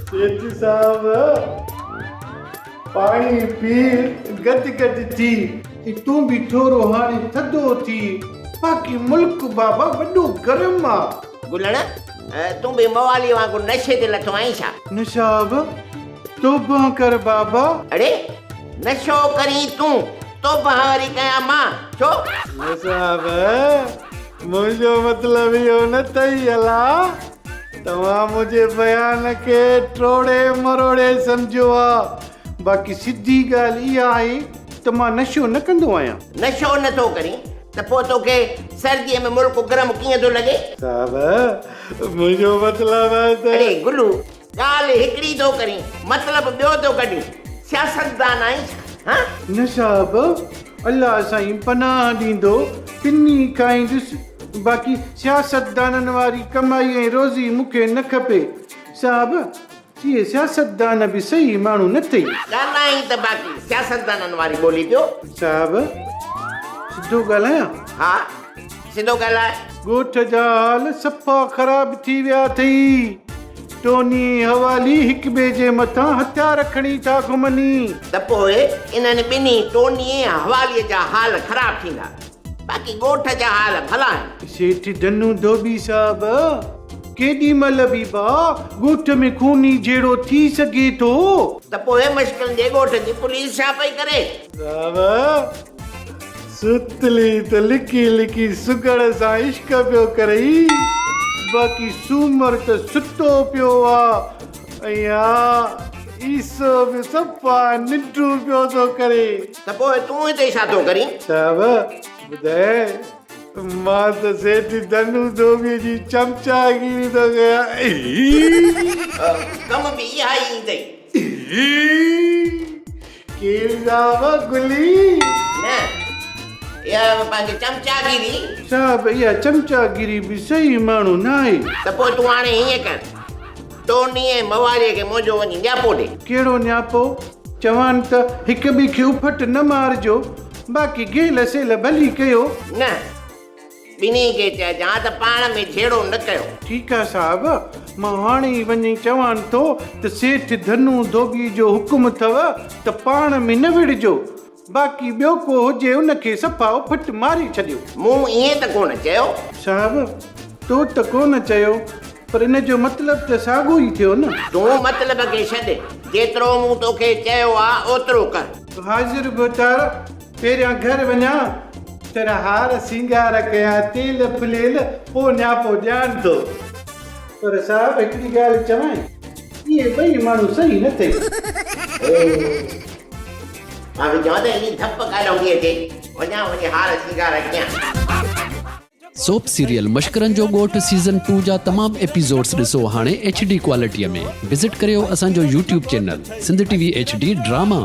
سيٺ صاحب پاڻي پي گد گد ٿي ۽ تون به ٿورو هاڻي ٿڌو ٿي باقي ملڪ بابا وڏو گرم آ. گلڻ تون به مواليء وانگر نشي تي لٿو آهين ڇا؟ نه صاحب توبهه ڪر بابا. اڙي نشو ڪرين تون توبهه وري ڪيان مان ڇو؟ نه صاحب منهنجو مطلب اهو نه اٿئي الا توهان منهنجي بيان کي ٽوڙي مروڙي سمجهيو آ باقي سڌي ڳالهه اها آهي ته مان نشو نه ڪندو آهيان. نشو نه ٿو ڪرين ته پوء توکي سرديء ۾ ملڪ گرم ڪيئن ٿو لڳي؟ صاحب منهنجو مطلب آهي ته. اڙي گلو ڳالهه هڪڙي ٿو ڪرين مطلب ٻيو ٿو ڪڍين سياستدان آهين ڇا هان؟ نه صاحب الله سائين پناهه ڏيندو پني کائيندس باقي سياستدانن واري ڪمائي ۽ روزي مون کي نه کپي صاحب اهي سياستدان به صحيح ماڻهو نه ٿئي. ڳالهائين ته باقي سياستدانن واري ٻولي پيو. صاحب سڌو ڳالهايان؟ ها سڌو ڳالهاء. ڳوٺ جا حال صفا خراب ٿي ويا اٿئي. ٽوني ۽ حوالي هڪ ٻئي جي مٿان هٿيار کڻي ٿا گهمن. ته پوء انهن ٻنهي ٽوني ۽ حوالي جا حال خراب ٿيندا. باقي ڳوٺ جا حال ڀلا آهن. سيٺ ڌنو ڌوٻي صاحب، ڪيڏي مهل به ڀاء ڳوٺ ۾ خوني جهيڙو ٿي سگهي ٿو. ته پوء مشڪلن جي ڳوٺ جي پوليس ڇا پئي ڪري؟ صاحب، ستلي ته لڪي لڪي سگهڙ سان عشق پيو ڪرئي، باقي سومر ته ستو پيو آ ۽ ها عيسو به صفا ننڊون پيو ٿو ڪري. ته پوء تون هتي ڇا ٿو ڪرين؟ صاحب، ٻڌاء، مان ته سيٺ ڌنو ڌوٻيء جي چمچاگيري ٿو ڪيان. ڪم به اها ئي ايندئي. ڪير صاحب، گلي؟ نه، اها پنهنجي چمچاگيري. صاحب، اها چمچاگيري به صحيح ماڻهو ناهي. ته پوء تون هاڻي هيئن ڪر، ٽوني ۽ مواليء کي منهنجو وڃي نياپو ڏي. ڪهڙو نياپو؟ چوان ته هڪ ٻئي کي اڦٽ نه مارجو، باقي گيل سيل ڀلي ڪيو. نه، ٻنهي کي چئجان ته پاڻ ۾ جهيڙو نه ڪيو. ٺيڪ آ صاحب، مان هاڻي ئي وڃي چوان ٿو ته سيٺ ڌنو ڌوٻي جو حڪم اٿو ته پاڻ ۾ نه وڙهجو، باقي ٻيو ڪو هجي ان کي صفا اڦٽ ماري ڇڏيو. مون ائين ته ڪونه چيو. صاحب، تو ته ڪونه چيو، پر ان جو مطلب ته ساڳيو ئي ٿيو نه. تون مطلب کي ڇڏ، جيترو مون توکي چيو آ، اوترو ڪر. حاضر ڀوتار، پهريان گهر وڃان، تيرا هار سينگار ڪيان، تيل ڦليل، پوء نياپو ڏيان ٿو. پر صاحب هڪڙي ڳالهه چوانء، اهي ٻئي ماڻهو صحيح نه ٿئي. مان به چوان ته ايڏي ڌپ ڪاڏانهن ٿي اچي، وڃان وڃي هار سينگار ڪيان. سوپ سيريل مشڪرن جو ڳوٺ سيزن ٽو جا تمام ايپيسوڊس ڏسو هاڻي ايڇ ڊي ڪوالٽي ۾ وزٽ ڪريو اسان جو YouTube channel Sindh T V H D drama.